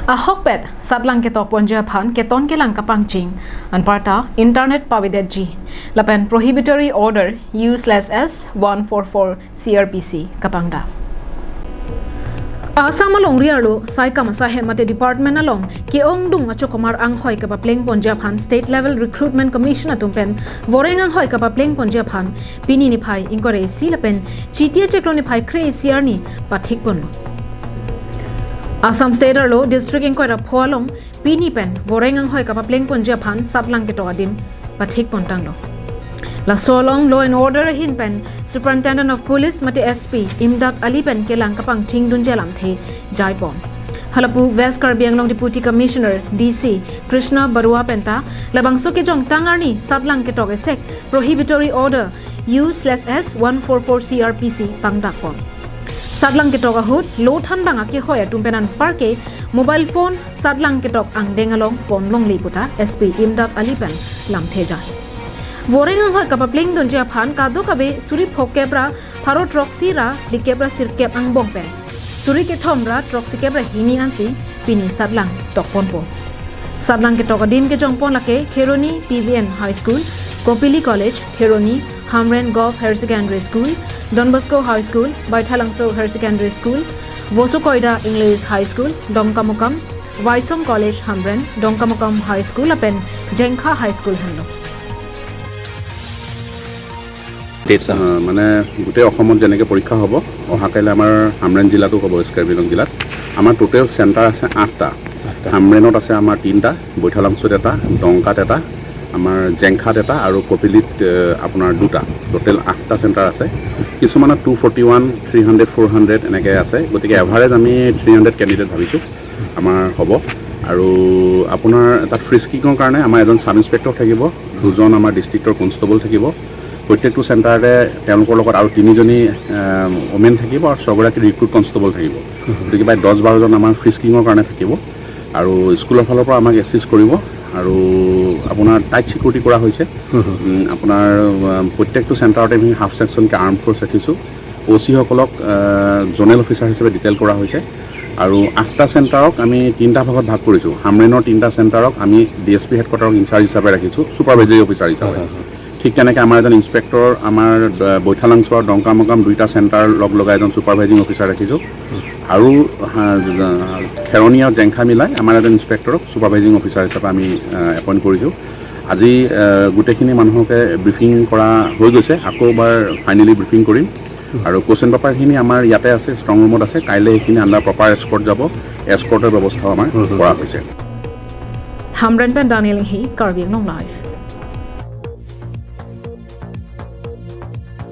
Ahok pet satlang ke tok ponja phan ke ton ke lang kapang ching anparta internet pawidet ji lapen prohibitory order U/S 144 CRPC kapangda. Assam along riarlo saikam sahe mate department along ke ong dung achokomar ang hoi ka pleng ponja phan state level recruitment commission atumpen voreng ang hoi ka pleng ponja phan pini ni phai inkore si lapen chitia cheklo ni phai khre siar ni pathik ponlo. Assam state arlo district inquiry pholong pini pen voreng ang hoi ka pleng ponja phan satlang ke to adim pathik pontanglo. La solong law and order hin pen superintendent of police mate SP Imdad Ali pen kelang kapang chingdun jelam the jaipon. Halapu West Karbi Anglong Deputy Commissioner DC Krishna Barua penta labangso ke jong tangarni satlang ke tok esek prohibitory order U/S 144 CRPC pangdakpon. Satlang ke tok ahut lo than banga ke hoya tumpenan parke mobile phone satlang ke tok ang dengalong ponlong liputa SP Imdad Ali pen lam the jai. Voreng ang hoi kapapling don jia phan kado kabe suri phokebra pharo troxy ra likebra sirkep ang bong pen suri ke thomra troxy kebra hini ansi pini satlang tokpon po. Satlang ke tokadim ke jongpon lake Kheroni PVN High School, Kopili College, Kheroni, Hamren Golf Higher Secondary School, Don Bosco High School, Baithalangso Higher Secondary School, Vosukoida English High School, Dongkamukam, Waisom College Hamren, Dongkamukam High School apen Jengkha High School hanlo. মানে গোটেই অসমত যেনেকৈ পৰীক্ষা হ'ব, অহা কাইলৈ আমাৰ হামৰেন জিলাতো হ'ব। ৱেষ্ট কাৰ্বি আংলং জিলাত আমাৰ টোটেল চেণ্টাৰ আছে 8টা। হামৰেনত আছে আমাৰ 3টা, বৈঠালাংছুত এটা, ডংকাত এটা, আমাৰ জেংখাত এটা আৰু কপিলিত আপোনাৰ 2টা। টোটেল 8টা চেণ্টাৰ আছে। কিছুমানত 241, 300, 400 এনেকৈ আছে। গতিকে এভাৰেজ আমি 300 কেণ্ডিডেট ভাবিছোঁ আমাৰ হ'ব। আৰু আপোনাৰ তাত ফ্ৰিস্কিঙৰ কাৰণে আমাৰ এজন ছাব ইনস্পেক্টৰ থাকিব, 2জন আমাৰ ডিষ্ট্ৰিক্টৰ কনষ্টেবল থাকিব। প্ৰত্যেকটো চেণ্টাৰতে তেওঁলোকৰ লগত আৰু 3জনী ওমেন থাকিব আৰু 6গৰাকী ৰিক্ৰুট কনষ্টেবল থাকিব। গতিকে প্ৰায় 10-12জন আমাৰ ফ্ৰিস্কিঙৰ কাৰণে থাকিব আৰু স্কুলৰ ফালৰ পৰা আমাক এছিষ্ট কৰিব। আৰু আপোনাৰ টাইট ছিকিউৰিটি কৰা হৈছে। আপোনাৰ প্ৰত্যেকটো চেণ্টাৰতে আমি হাফ ছেকশ্যনকৈ আৰ্ম ফ'ৰ্চ ৰাখিছোঁ। অ' চিসকলক জ'নেল অফিচাৰ হিচাপে ডিটেইল কৰা হৈছে। আৰু 8টা চেণ্টাৰক আমি 3টা ভাগত ভাগ কৰিছোঁ। হামৰেনৰ 3টা চেণ্টাৰক আমি ডি এছ পি হেডকোৱাৰ্টাৰক ইনচাৰ্জ হিচাপে ৰাখিছোঁ, ছুপাৰভাইজাৰী অফিচাৰ হিচাপে। ঠিক তেনেকৈ আমাৰ এজন ইনস্পেক্টৰ আমাৰ বৈঠালাংছ আৰু ডংকামকাম 2টা চেণ্টাৰ লগ লগাই এজন ছুপাৰভাইজিং অফিচাৰ ৰাখিছোঁ। আৰু খেৰণি আৰু জেংখা মিলাই আমাৰ এজন ইনস্পেক্টৰক ছুপাৰভাইজিং অফিচাৰ হিচাপে আমি এপইণ্ট কৰিছোঁ। আজি গোটেইখিনি মানুহকে ব্ৰিফিং কৰা হৈ গৈছে। আকৌ এবাৰ ফাইনেলি ব্ৰিফিং কৰিম। আৰু কুৱেশ্যন পেপাৰখিনি আমাৰ ইয়াতে আছে, ষ্ট্ৰং ৰুমত আছে। কাইলৈ সেইখিনি আণ্ডাৰ প্ৰপাৰ এস্কৰ্ট যাব। এস্কৰ্টৰ ব্যৱস্থাও আমাৰ কৰা হৈছে। Hamren pen Daniel Hi, Karbi Anglong Live.